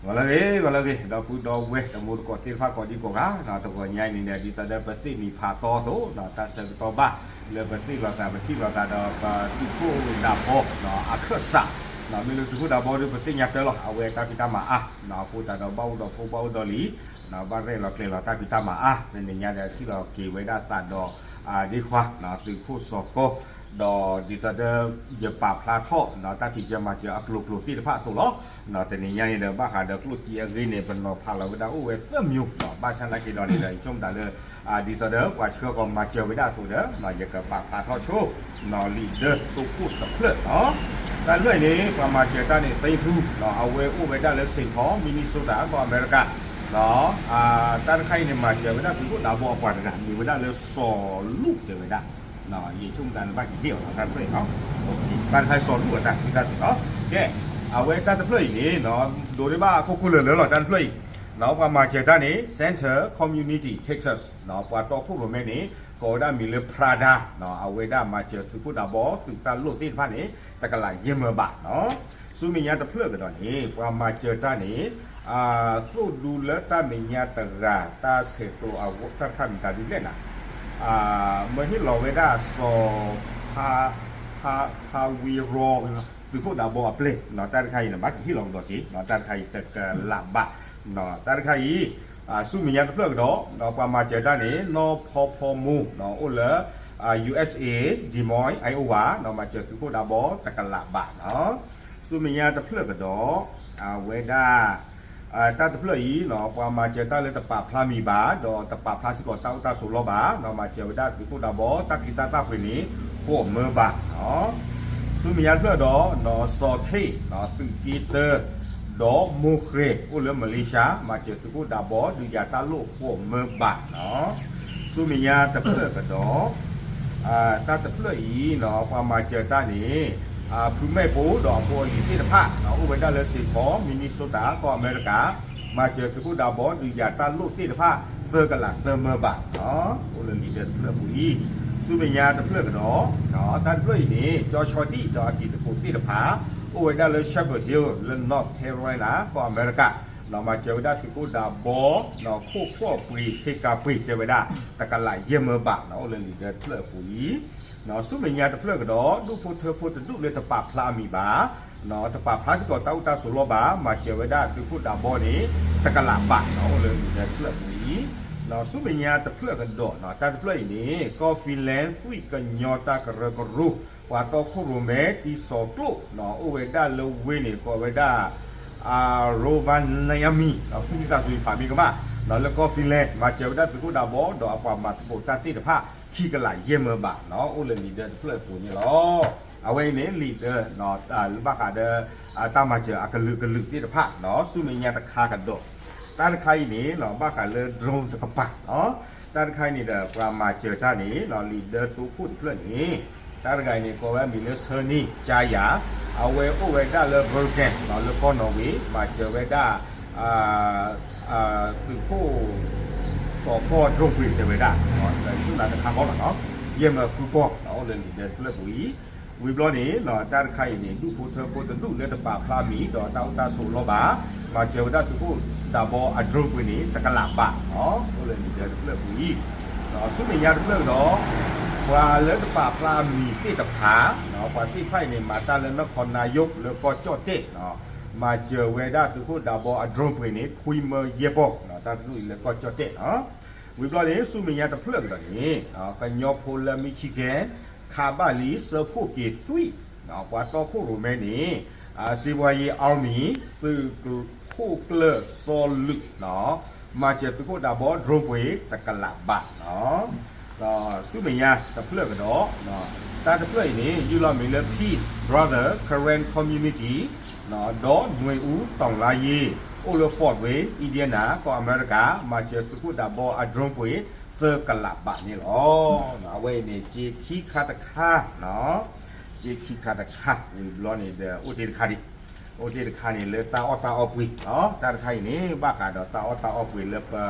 ဂီၤလၢအဂ့ၤ ဂီၤလၢအဂ့ၤ ဒီပုၢ်ဒီဝဲၢ်တံၤသကိးသ့ၣ်တဖၣ်ကိးဒံကိးဂၤ တဂီၤညါအံၤန့ၣ်ဒီး ဒ်သိးဒီးပသ့ၣ်နီၣ်ဖးသီအသိး တၢ်ဆၢကတီၢ်ဘၣ် လၢပသ့ၣ်လိာ်သး ပထံၣ်လိာ်သးဒီး ပသုးခိၣ်ဒးဘီ အခၢၣ်စး မ့ၢ်လၢသုးခိၣ်ဒးဘီဒီး ပသ့ၣ်ညါတၢ်လီၤ အဝဲတၢ်ဖံးတၢ်မၤအါ အဃိသတးဒီး ဘၣ်အိၣ်ဒီးဖိဘၣ်အိၣ်ဒီးလံၤ ဘၣ်ရဲၣ်လီၤကျဲၤလီၤတၢ်ဖံးတၢ်မၤအါ တနံၤညါဒီးထံၣ်လီၤက့ၤဝဲဒၣ်သးဒီး ဒ့ခွါ သုးခိၣ်စီၤကီ ဒီးဒ်သိးဒီး ယပာ်ဖျါထီၣ် တၢ်ဖံးစၢၤမၤစၢၤအကျိၤကျိၤသ့ၣ်တဖၣ်အသိးလီၤ. တနံၤညါန့ၣ်ဒီး ဘၣ်ဃးဒီးကျိၣ်စ့အဂ့ၢ်န့ၣ် ပနီၤဖးလီၤဝဲဒၣ်အိၣ်ဝဲသၢမံၤ ဘၣ်ဆၣ်သနာ်က့ဒီးန့ၣ်ဒီး ယဆိကမိၣ်တၢ်လၢ ဒ်သိးဒီးပှၤဆှၢဃီၤမၤစၢၤဝဲဒၣ်အသိးဒီး ယကပာ်ဖျါထီၣ်ဆိ လံာ်ဒၢတိခိၣ်တဖျၢၣ်လီၤ. တၢ်တဖျၢၣ်အံၤန့ၣ် ပှၤမၤစၢၤတၢ်န့ၣ် သ့ထူ အဝဲအိၣ်ဝဲဒၣ်လၢ Saint Paul Minnesota ကီၢ်အမဲရကၤ တၢ်တခါအံၤန့ၣ် မၤစၢၤဝဲဒၣ်သုးခိၣ်ဒးဘီအပှၤတဂၤ မ့ၢ်ဝဲဒၣ်လၢစီၤလူၣ်တဲဝဲဒၣ် ယဆိကမိၣ်တၢ်လၢဘၣ်ကဟ့ၣ်အီၤလီၤ တၢ်တဖျၢၣ်အံၤလီၤ. တၢ်တခါအံၤစီၤလူၣ်အတၢ် သုတၢ်စ့ၢ်လီၤ. ကဲ အဝဲတၢ်တဖျၢၣ်အံၤန့ၣ် ဒိးန့ၢ်ဘၣ်ခိၣ်ခိၣ်လၢာ်လၢာ်လီၤ တၢ်တဖျၢၣ်အံၤ ပှၤမၤစၢၤတၢ်န့ၣ် Center Community Texas ပှၤတီခိၣ်ရိၣ်မဲန့ၣ် ကိးဝဲဒၣ်မံၤလၢ Prada အဝဲဒၣ်မၤစၢၤသုးခိၣ်ဒးဘီ သုးတၢ်လိၣ်သ့ၣ်တဖၣ်န့ၣ် တကလးယဲၢ်မၢဘးလီၤ. ဆူမဲာ်ညါတဖျၢၣ်ကဒီးန့ၣ် ပှၤမၤစၢၤတၢ်န့ၣ် သိၣ်ဒူလၢတၢ်မဲာ်ညါတဂၤ တၢ်ဆဲးကျိးအဂီၢ် တၢ်တခါမံၤတၢ်ဒ်လဲၣ်နၤ မၢဟ့ၣ်လီၤဝဲဒၣ်စီၤ ဖးဝံရီ သုးခိၣ်ဒးဘီအပျဲၢ် တၢ်တခါအံၤန့ၣ် ဘၣ်ကဟ့ၣ်လီၤကဒီးက့ၤ တၢ်တခါအံၤတကလးဘး တၢ်တခါအံၤ ဆူမဲာ်ညါတဖျၢၣ်ကဒီး ပှၤမၤစၢၤတၢ်န့ၣ် နီၢ်ဖီဖီမိၢ် အိၣ်လၢ USA Des Moines Iowa မၤစၢၤသုးခိၣ်ဒးဘီတကလးဘးလီၤ. ဆူမဲာ်ညါတဖျၢၣ်ကဒီး အဝဲဒၣ် တၢ်တဖျၢၣ်အံၤ ပှၤမၤစၢၤတၢ်လၢတပာ်ဖျါမံၤဘၣ် ဒီးတပာ်ဖျါစ့ၢ်ကီးတၢ်အိၣ်တၢ်ဆိးလီၢ်ဘၣ် မၤစၢၤဝဲဒၣ်သုးခိၣ်ဒးဘီ တၢ်ချံတၢ်သၣ်ပှ့ၤန့ၣ် ဃိးမၢဘးလီၤ. ဆူမဲာ်ညါတဖျၢၣ်ဒီး စီၤခ့ၣ် သုးက့တၢ ဒီးမိၢ်ဃဲၤ အိၣ်လၢ Malaysia မၤစၢၤသုးခိၣ်ဒးဘီ ဒုးယၤတၢ်လိၣ်ဃိးမၢဘးလီၤ. ဆူမဲာ်ညါတဖျၢၣ်ကဒီး တၢ်တဖျၢၣ်အံၤ ပှၤမၤစၢၤတၢ်န့ၣ် ဖုမဲာ်ပိၤဒီးအဖိအလံၤသ့ၣ်တဖၣ် အိၣ်ဝဲဒၣ်လၢ Saint Paul Minnesota ကီၢ်အမဲရကၤ မၤစၢၤသုးခိၣ်ဒးဘီ ဒုးယၤတၢ်လိၣ်သ့ၣ်တဖၣ် သၢကလးသၢမၢဘးလီၤ. အိၣ်လၢလံာ်ဒၢတဖျၢၣ်အပူၤအံၤ ဆူမဲာ်ညါတဖျၢၣ်ကဒီး တၢ်တဖျၢၣ်အံၤန့ၣ် ကၠီဆီဒံၣ်ဒီးအတံၤသကိးသ့ၣ်တဖၣ် အိၣ်ဝဲဒၣ်လၢ Chapel Hill လၢ North Carolina ကီၢ်အမဲရကၤ မၤစၢၤဝဲဒၣ်သုးခိၣ်ဒးဘီ ခိၣ်ဖျီၣ်ပှ့ၤ ဆ့ကၤပှ့ၤတဲဝဲဒၣ် တကလးယဲၢ်မၢဘးလီၤ. အိၣ်လၢလံာ်ဒၢတဖျၢၣ်အပူၤအံၤ ဆူမဲာ်ညါတဖျၢၣ်ကဒီး ဒူၣ်ဖိထၢဖိတဒူၣ်လၢတပာ်ဖျါအမံၤဘၣ် တပာ်ဖျါစ့ၢ်ကီးတၢ်အိၣ်တၢ်ဆိးလီၢ်ဘၣ် မၤစၢၤဝဲဒၣ်သုးခိၣ်ဒးဘီန့ၣ် တကလးဘးလီၤ. အိၣ်လၢလံာ်ဒၢတဖျၢၣ်အပူၤအံၤ ဆူမဲာ်ညါတဖျၢၣ်ကဒီး တၢ်တဖျၢၣ်အံၤန့ၣ် ကီၢ် Finland သွံၣ်ကညီတၢ်ကရၢကရိ ပှၤတီခိၣ်ရိၣ်မဲတံၤစီၤကျိၣ် အိၣ်ဝဲဒၣ်လၢဝ့ၢ်န့ၣ် ကိးဝဲဒၣ် Rovaniemi ဖုသးစူၤဖးမ့ၢ်ကမၣ် လၢကီၢ် Finland မၤစၢၤဝဲဒၣ်သုးခိၣ်ဒးဘီ ဒီးအပှၤမၤသကိးတၢ်သ့ၣ်တဖၣ် ခံကလးယဲၢ်မၢဘးလီၤ. အိၣ်လၢလံာ်ဒၢတဖျၢၣ်အပူၤန့ၣ်လီၤ. အဝဲအံၤန့ၣ် လံာ်ဒၢ လၢဘၣ်ဃးဒီး တၢ်မၤစၢၤအကလုာ်ကလုာ်သ့ၣ်တဖၣ် ဆူမဲာ်ညါတခါကဒီး တၢ်တခါအံၤန့ၣ် ဘၣ်ဃးလၢ drone တကပၤ တၢ်တခါအံၤန့ၣ်ဒီး ပှၤမၤစၢၤတၢ်န့ၣ် လံာ်ဒၢတိခိၣ်တဖျၢၣ်န့ၣ် တၢ်တဂၤအံၤန့ၣ် ကိးဝဲအမံၤလၢ ဆၢနံၣ်ကၠါယၤ အဝဲအိၣ်ဝဲဒၣ်လၢ Bergen လၢကီၢ်နီၣ်ဝ့ မၤစၢၤဝဲဒၣ် သုးခိၣ် စီၤကီၢ် drone ပှ့ၤတဲဝဲဒၣ် ဆူနၤတခါဃီလီၤနီၤ ယဲၢ်မၢဃုကီၢ် အိၣ်လၢလံာ်ဒၢတဖျၢၣ်ပူၤအံၤ ဝံၤဘျီန့ၣ် တၢ်တခါအံၤန့ၣ် ဒူၣ်ဖိထၢဖိတဒူၣ်လၢတပာ်ဖျါမံၤ ဒီးတၢ်အိၣ်တၢ်ဆိးလီၢ်ဘၣ် မၤစၢၤဝဲဒၣ်သုးခိၣ်ဒးဘီအ drone ပှ့ၤန့ၣ် တကလးဘး အိၣ်လၢလံာ်ဒၢတဖျၢၣ်ပူၤအံၤ ဆူမဲာ်ညါတဖျၢၣ်ကဒီး ပှၤလၢတပာ်ဖျါအမံၤသ့ၣ်တဖၣ် ပှၤသ့ၣ်တဖၣ်အံၤန့ၣ် မၤတၢ်လၢနီၢ်ခီနါယိးလၢကီၢ်ကၠီၣ်တဲၣ် မၤစၢၤဝဲဒၣ်သုးခိၣ်ဒးဘီအ drone ပှ့ၤန့ၣ် ခွံမၢယဲၢ်ပီၢ် တၢ်တဒူၣ်အံၤလၢကီၢ်ကၠီၣ်တဲၣ်လီၤ. ဝံၤဘျီန့ၣ် ဆူမဲာ်ညါတဖျၢၣ်ကဒီးန့ၣ် ကညီဖိလၢ Michigan ခးဘၣ်လံစၢဖှိၣ်က့ၤသွံၣ် ပှၤတီခိၣ်ရိၣ်မဲန့ၣ် စ့ဝါယ့ Army သုးခိၣ်ကျၢၢ်စီၤလုး မၤစၢၤသုးခိၣ်ဒးဘီ drone ပှ့ၤ တကလးဘးလီၤ. ဆူမဲာ်ညါတဖျၢၣ်ကဒီး တၢ်တဖျၢၣ်အံၤန့ၣ် ယုၢ်လီၤမံၤလၢ Peace Brother Karen Community ဒီးနွေဦး တောင်လါရေ အိၣ်လၢ Fort Wayne Indiana ကီၢ်အမဲရကၤ မၤစၢၤသုးခိၣ်ဒးဘီအ drone ပှ့ၤ သၢကလးဘးန့ၣ်လီၤ. အဝဲအံၤန့ၣ် စ့ခံခါတခါ စ့ခံခါတခါ ဝံၤဘျီန့ၣ်ဒီး အိၣ်တ့ၢ်တခါဒံး အိၣ်တ့ၢ်တခါန့ၣ်လၢတၢ်အီၣ်တၢ်အီပှ့ၤလီၤ. တၢ်တခါအံၤန့ၣ် ဘၣ်ဃးဒီးတၢ်အီၣ်တၢ်အီပှ့ၤလၢပ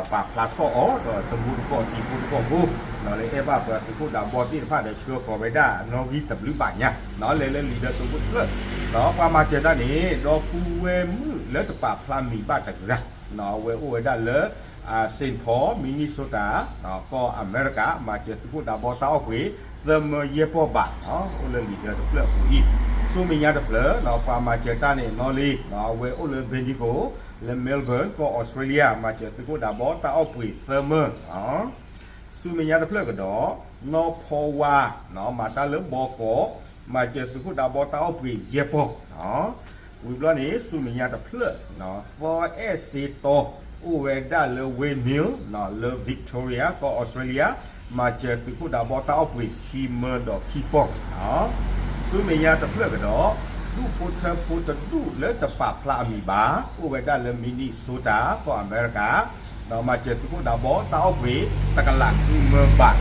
ပာ်ဖျါထီၣ်အီၤ ဒီးတမူတကိးတံၤဖိတကိးဖိ လၢအဲၣ်ဘၣ်ပှၤသုးခိၣ်ဒးဘီသ့ၣ်တဖၣ်ဒီးဆှၢဃီၤဝဲဒၣ်နီၣ်ဂံၢ်တဘျုးဘးညါ လဲၤလၢလံာ်ဒၢတိခိၣ်တဖျၢၣ် ပှၤမၤစၢၤတၢ်န့ၣ် ဒီပုၢ်ဝဲၢ်မုၣ်လၢတပာ်ဖျါမံၤဘၣ်တဂၤ, အဝဲအိၣ်ဝဲဒၣ်လၢ Saint Paul, Minnesota ကီၢ်အမဲရကၤ, မၤစၢၤသုးခိၣ်ဒးဘီတၢ်အီၣ်ပှ့ၤ သၢမၢယဲၢ်ပီၢ်ဘး, အိၣ်လၢလံာ်ဒၢတဖျၢၣ်အပူၤအံၤ. ဆူမဲာ်ညါတဖျၢၣ် ပှၤမၤစၢၤတၢ်န့ၣ် နီၢ်လ့, အဝဲအိၣ်လၢ Bendigo လၢ Melbourne ကီၢ်အီစထြ့လယါ, မၤစၢၤသုးခိၣ်ဒးဘီတၢ်အီၣ်ပှ့ၤသၢမၢ ဆူမဲာ်ညါတဖျၢၣ်ကဒီး နီၢ်ဖီဝါ, မၤတၢ်လၢဘီကီး, မၤစၢၤသုးခိၣ်ဒးဘီတၢ်အီၣ်ပှ့ၤယဲၢ်ပီၢ်. ဝံၤဘျီန့ၣ် ဆူမဲာ်ညါတဖျၢၣ် သီအဲၣ်စ့တီ အိၣ်ဝဲဒၣ်လၢ Windmill လၢ Victoria ကီၢ်အီစထြ့လယါ, မၤစၢၤသုးခိၣ်ဒးဘီတၢ်အီၣ်ပှ့ၤခံမၢဒီးခံပီၢ်. ဆူမဲာ်ညါတဖျၢၣ်ကဒီး ဒူၣ်ဖိထၢဖိတဒူၣ်လၢတပာ်ဖျါအမံၤဘၣ်, အိၣ်ဝဲဒၣ်လၢ Minnesota ကီၢ်အမဲရကၤ, ဒီးမၤစၢၤသုးခိၣ်ဒးဘီတၢ်အီၣ်ပှ့ၤ တကလးဃုမၢဘး.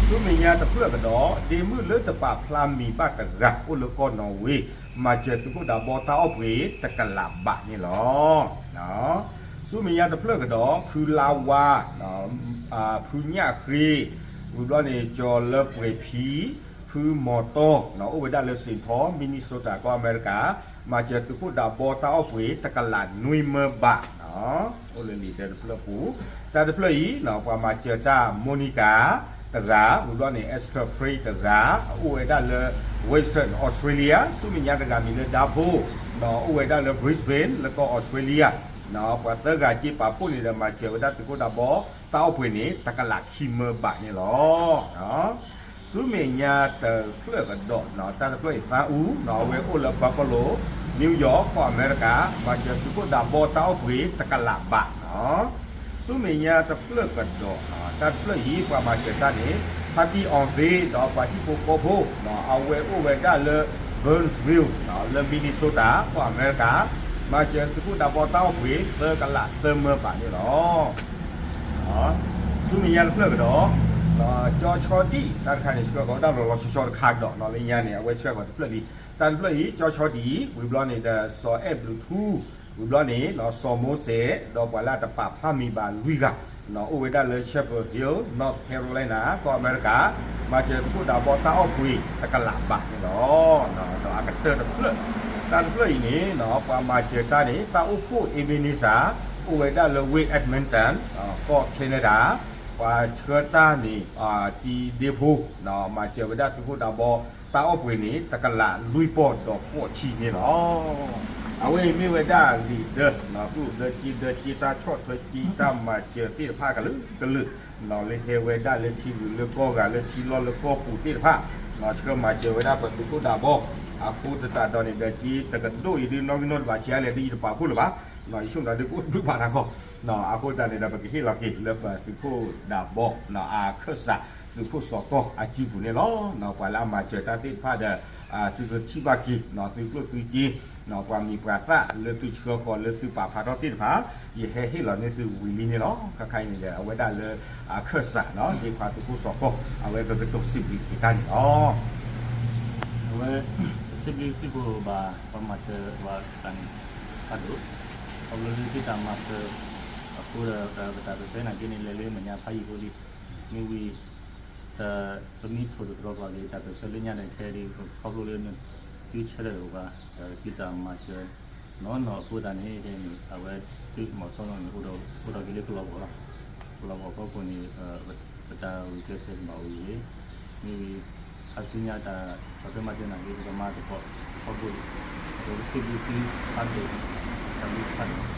ဆူမဲာ်ညါတဖျၢၣ်ကဒီး ဒ့မုၣ်လၢတပာ်ဖျါမံၤဘၣ်တဂၤ အိၣ်လၢကီၢ်နီၣ်ဝ့, မၤစၢၤသုးခိၣ်ဒးဘီတၢ်အီၣ်ပှ့ၤ တကလးဘးန့ၣ်လီၤ. ဆူမဲာ်ညါတဖျၢၣ်ကဒီး ဖုလါဝါ, ဖုညၣ်ဃ့, ဝံၤဘျီန့ၣ် ကၠီၤလၢပှဲၤဖံ, ဖုမီၤတီ, အိၣ်ဝဲဒၣ်လၢ Saint Paul, Minnesota ကီၢ်အမဲရကၤ, မၤစၢၤသုးခိၣ်ဒးဘီတၢ်အီၣ်ပှ့ၤ တကလးနွံမၢဘး. အိၣ်လၢလံာ်ဒၢတဖျၢၣ်ပူၤ, တၢ်တဖျၢၣ်အံၤ ပှၤမၤစၢၤတၢ် Monica တဂၤ, ဝံၤဘျီန့ၣ် Esther Prey တဂၤ, အိၣ်ဝဲဒၣ်လၢ Western Australia, ဆူမဲာ်ညါတဂၤမံၤလၢ Dabo, အိၣ်ဝဲဒၣ်လၢ Brisbane လၢကီၢ်အီစထြ့လယါ, ပှၤသၢဂၤစ့ပာ်ဖှိၣ်န့ၣ်ဒီး မၤစၢၤဝဲဒၣ်သုးခိၣ်ဒးဘီတၢ်အီၣ်ပှ့ၤန့ၣ် တကလးခံမၢဘးန့ၣ်လီၤ. ဆူမဲာ်ညါတဖျၢၣ်ကဒီး တၢ်တဖျၢၣ်အံၤ သါအူ, အဝဲအိၣ်လၢ Buffalo, New York ကီၢ်အမဲရကၤ, မၤစၢၤသုးခိၣ်ဒးဘီတၢ်အီၣ်ပှ့ၤတကလးဘး. ဆူမဲာ်ညါတဖျၢၣ်ကဒီး တၢ်တဖျၢၣ်အံၤ ပှၤမၤစၢၤတၢ်န့ၣ် ဖါတံၢ်အီသ့ ဒီးပှၤဟံၣ်ဖိဃီဖိ, အဝဲအိၣ်ဝဲဒၣ်လၢ Burnsville လၢ Minnesota ကီၢ်အမဲရကၤ, မၤစၢၤသုးခိၣ်ဒးဘီတၢ်အီၣ်ပှ့ၤ သၢကလးသၢမၢဘးန့ၣ်လီၤ. ဆူမဲာ်ညါတဖျၢၣ်ကဒီး ကၠီဆီဒံၣ်, တၢ်တခါန့ၣ် ဆှၢဃီၤဝဲဒၣ်လီၤလီၤဆီဆီတခါကဒီး လၢညါန့ၣ် အဝဲဆှၢဃီၤတဖျၢၣ်လံ. တၢ်တဖျၢၣ်အံၤ ကၠီဆီဒံၣ်, ဝံၤဘျီန့ၣ်ဒီး စီၤအဲၣ်ဘျုးထူ, ဝံၤဘျီန့ၣ် စီၤမိစဲး, ဒီးပှၤလၢအတပာ်ဖျါမံၤဘၣ်လွံၢ်ဂၤ, အိၣ်ဝဲဒၣ်လၢ Chapel Hill, North Carolina ကီၢ်အမဲရကၤ, မၤစၢၤသုးခိၣ်ဒးဘီတၢ်အီၣ်ပှ့ၤတကလးဘးန့ၣ်လီၤ. ဒီးအကတၢၢ်တဖျၢၣ်, တၢ်တဖျၢၣ်အံၤန့ၣ် ပှၤမၤစၢၤတၢ်န့ၣ် တၢ်အိၣ်ဖှိၣ် Ebenezer, အိၣ်ဝဲဒၣ်လၢဝ့ၢ် Edmonton, ကီၢ် Canada, ပှၤဆှၢတၢ်န့ၣ် တံၤဒ့ဖိ, မၤစၢၤဝဲဒၣ်သုးခိၣ်ဒးဘီတၢ်အီၣ်ပှ့ၤန့ၣ် တကလးလွံၢ်ပီၢ်ဒီးဃိးဆံန့ၣ်လီၤ. အဝဲအံၤမ့ၢ်ဝဲဒၣ်လံာ်ဒၢ, ကျိၣ်ဒၢစ့ဒၢစ့ တၢ်ဆီၣ်ထွဲစ့ တၢ်မၤစၢၤသ့ၣ်တဖၣ်ကလုာ်ကလုာ်, လၢဟဲဝဲဒၣ်လၢထံဂုၤလၢကီၢ်ဂၤ လၢထံလီၢ်လၢကီၢ်ပူၤသ့ၣ်တဖၣ်, ဆှၢမၤစၢၤဝဲဒၣ်ပသုးခိၣ်ဒးဘီ, အဃိသတးဒီးန့ၣ်ဒီး စ့တကဒိၣ်အံၤဒုး နီၢ်ကနီၢ်တဘၣ်ဆံးအါလဲၣ်ဒုး ယတပာ်ဖှိၣ်လၢၤဘၣ်, ယဆိကမိၣ်ဒီး ကအိၣ်ဘျုးဘၣ်တၢ်ကီ, အဃိသတးန့ၣ်ဒီး ပကဟ့ၣ်လီၤက့ၤလၢပသုးခိၣ်ဒးဘီ အခၢၣ်စး သုးခိၣ်စီၤကီၢ်အစုပူၤန့ၣ်လီၤ. ပှၤလၢအမၤစၢၤတၢ်သ့ၣ်တဖၣ်ဒီး သုကထံၣ်ဘၣ်က့ၤ သုကျိၣ်သုစ့, ပှၤမံၤပှၤသၣ်လၢသုဆှၢဃီၤလၢသုပာ်ဖျါထီၣ်သ့ၣ်တဖၣ်, ယဟဲဟ့ၣ်လီၤန့ၢ်သုဝံၤလံန့ၣ်လီၤ. ခဲခါအံၤန့ၣ်ဒီး အဝဲဒၣ်လၢအခၢၣ်စး ဒ့ခွါသုးခိၣ်စီၤကီၢ် အဝဲကကတိၤစံးဘျုးက့ၤတၢ်န့ၣ်လီၤ. အဝဲစံးဘျုးစံးဖှိၣ်ဘၣ် ပှၤမၤစၢၤပှၤသးန့ၣ် ဖးဒိၣ်, ခီဖျိလၢသုတၢ်မၤစၢၤအဃိဒီး ပတၢ်ပၢၢ်ဆၢနာ်က့န့ၣ် လဲၤလၢမဲာ်ညါဖးယံာ်ဖိလံ, မ့ၢ်ဝံၤ ပမ့ၢ်ထိၣ်သတြီၤပှၤက့ၤ တၢ်ပၢၢ်ဆၢလၢညါဒီးခဲအံၤ ခီဖျိလၢ သုဆၢထၢၣ်ပှၤ သုတၢ်မၤစၢၤနီၢ်နီၢ်အဃိသတးန့ၣ် ခဲအံၤန့ၣ် အဝဲသုမီၤစိရိၤန့ၣ် အိၣ်ဒီးက့ၤလၢကလီၤဘီၣ်လီၤ. ကလီၤဘီၣ်အဖီခိၣ်န့ၣ် ပတၢ်ဂုာ်ကျဲးစၢးဘၣ်ဝံၤဝံၤ, မ့ၢ်ဝံၤ ခါဆူညါတၢ်ဆီၣ်ထွဲမၤစၢၤနာ်က့ ပကမၤသကိးအဖီခိၣ်န့ၣ် ပကစံးဘျုးသုဖးဒိၣ်, တၢ်ဘျုးဖးဒိၣ်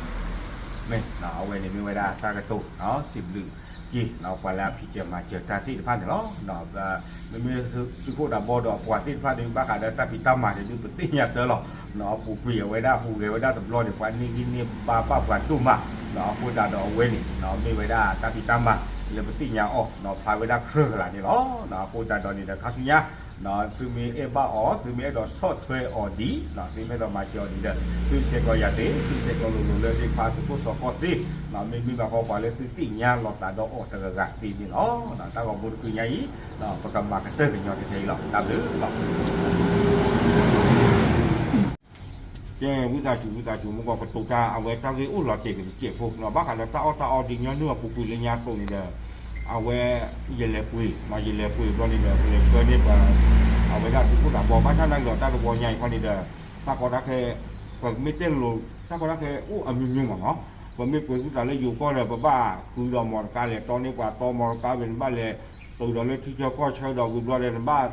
မ့ၢ်အဝဲန့ၣ်မ့ၢ်ဝဲဒၣ်တၢ်ကတိၤ စံးဘျုးက့ၤ ပှၤလၢအဖံးစၢၤမၤစၢၤတၢ်သ့ၣ်တဖၣ်န့ၣ်လီၤ. မ့မ့ၢ်သုးခိၣ်ဒးဘီဒီးပှၤသ့ၣ်တဖၣ်ဒီး ဘၣ်ဃးဒီးတၢ်ဖံးတၢ်မၤန့ၣ်ဒုး ပသ့ၣ်ညါတၢ်လီၤ. ပူၤကွံာ်အဝဲဒၣ်ဟူးဂဲၤဝဲဒၣ်တဘျီန့ၣ် ပှၤန့ၢ်ဂံၢ်န့ၢ်ဘါဘၣ်ပှၤဒိၣ်မး, အဃိသတးဒီးအဝဲန့ၣ် မ့ၢ်ဝဲဒၣ်တၢ်ဖံးတၢ်မၤလၢပသ့ၣ်ညါအီၤ ဖျါဝဲဒၣ်ကြၢးကလာ်န့ၣ်လီၤ. အဃိသတးဒီးန့ၣ်ဒီးခါဆူညါ သုမ့ၢ်အဲၣ်ဘၣ်အီၤ သုမ့ၢ်အဲၣ်ဒိးဆီၣ်ထွဲအီၤဒံး သုမ့ၢ်အဲၣ်ဒိးမၤစၢၤအီၤဒံးဒီး သုဆဲးကျိးယၤသ့, သုဆဲးကျိးလိၤလိၤလၢဒ့ခွါသုးခိၣ်စီၤကီၢ်သ့, မ့မ့ၢ်ဘၣ်ဃီပှၤလၢသုသ့ၣ်ညါလီၤသးဒီးအီၤတဂၤဂၤသ့န့ၣ်လီၤ. တၢ်ဂီၤမူတကုညါအံၤ ပကမၤကတၢၢ်ကညီတကဲအံၤလီၤ. တၢ်ဘျုးလီၤ. ကဲ ဝံသးစူၤ ဝံသးစူၤ မုၢ်ဂီၤကတိၤတၢ် အဝဲတၢ်ဂ့ၢ်အိၣ်လီၤတဲာ်ကတစဲးဖိ ဘၣ်ဃးဒီးတၢ်အီၣ်တၢ်အီဒ်ညီနုၢ်အပူၤကွံာ်လၢညါအသိးန့ၣ်ဒီး အဝဲ ယလဲၤပှ့ၤ ယလဲၤပှ့ၤဘျီန့ၣ်ဒီး ပလဲၤဆှၢန့ၢ်ပှၤ အဝဲဒၣ်သုးခိၣ်ဒးဘီ ဘၣ်ဆၣ်နာ်က့ဒီးတၢ်တဝီညါအံၤခီန့ၣ်ဒီး တၢ်ကီတၢ်ခဲ ပမ့ၢ်တဲလိၤ တၢ်ကီတၢ်ခဲအိၣ်အမျိုးမျိုးမ့ၢ်နီၤ, ပမ့ၢ်ပှဲၤဃုာ်သးလၢယိၤကီၢ်ဒီး ပဘၣ်ဃုာ်ဒီးမော်တော်ကားလဲၤတီန့ၢ်ပှၤတီ မော်တော်ကားဝဲန့ၣ် နဘၣ်လဲၤတုၤဒီးလၢထံဆၢကီၢ်ဆၢဒီးဝံၤဘျီဒီး နဘၣ်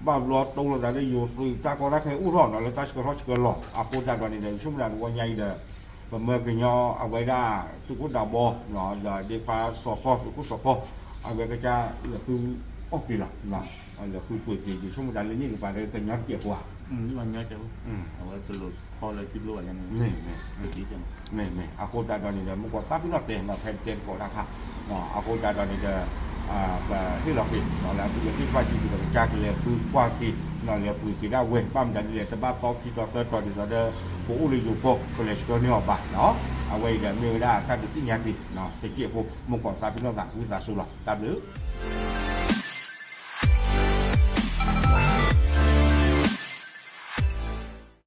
ဘၣ်ဘျီတိလိာ်သးလၢယိၤသုး တၢ်ကီတၢ်ခဲအိၣ်ထီၣ်နီၤ လၢတၢ်ဆှၢထီၣ်ဆှၢလီၤ အဃိသတးဒီးန့ၣ်ဒီး ယဆိကမိၣ်တၢ်တဝီညါအံၤဒီး ပမၢကညီအဝဲဒၣ် သုးခိၣ်ဒးဘီ ဒီးဒ့ခွါစီၤကီၢ် သုးခိၣ်စီၤကီၢ် အဝဲကစၢ်လဲၤဃုအီၣ်က့ၤလီၤ လဲၤဃုပှ့ၤက့ၤ ယဆိကမိၣ်တၢ်လၢန့ၣ်ကပၤဒီး ကညီတကဲးဖိဧါ အဝဲတလိၣ်ခီလၢထံကျိဘၣ်န့ၣ် မ့ၢ်မ့ၢ် အဃိသတးဒီးန့ၣ်ဒီး မ့ၢ်ကီးသးပ့ၤနီၣ်တဲ ဖဲတဲသကိးတၢ်ခါ အဃိသတးဒီးန့ၣ်ဒီး ပဟ့ၣ်လီၤက့ၤ လၢအသုဝဲသ့ၣ်တဖၣ်စုပူၤဒီးကစၢ်ကလဲၤဃုကွၢ်က့ၤ လဲၤပှ့ၤက့ၤဒၣ်ဝဲ ဘၣ်မတၤဒ်လဲၣ် တဘၣ်သီခံသီသၢသီဒ်သိးဒီး ပအိၣ်လၢယိၤကီၢ် ပလဲၤဆှၢန့ၢ်အီၤဘၣ်နီၤ အဝဲအံၤဒီးမ့ၢ်ဝဲဒၣ်တၢ်ဒုးသ့ၣ်ညါက့ၤ တစဲးဖိ မ့ၢ်ကီးသးပ့ၤနီၣ်သးဝံသးစူၤလီၤ တၢ်ဘျုး